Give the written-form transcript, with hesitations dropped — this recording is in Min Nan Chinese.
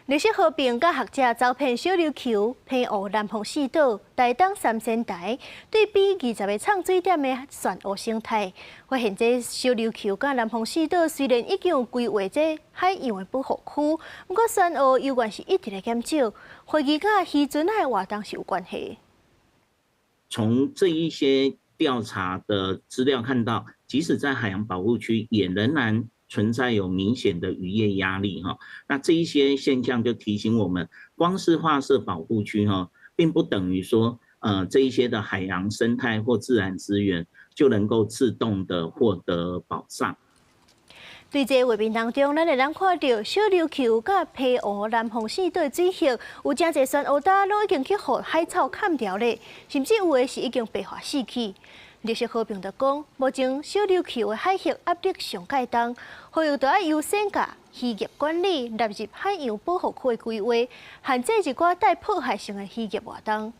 綠色和平佮學者走遍小琉球、澎湖、南方四島、台東三仙台，對比20個藏水點的漩渦生態，發現這小琉球佮南方四島雖然已經有規劃這海洋的保護區，毋過漩渦猶原是一直咧減少，懷疑佮漁船的活動是有關係。從這一些調查的資料看到，即使在海洋保護區，也仍然存在有明顯的漁業壓力哈。那這一些現象就提醒我們，光是劃設保護區哈，並不等於說，這一些的海洋生態或自然資源就能夠自動的獲得保障。對這個畫面當中，咱會當看著小琉球佮澎湖南方四島水域，有誠濟漩渦礁攏已經去予海草崁牢咧，甚至有的是已經白化死去。綠色和平就講，目前小琉球的海域壓力上蓋重，呼籲著愛優先共漁業管理納入海洋保護區的規劃，限制一寡帶破壞性的漁業活動。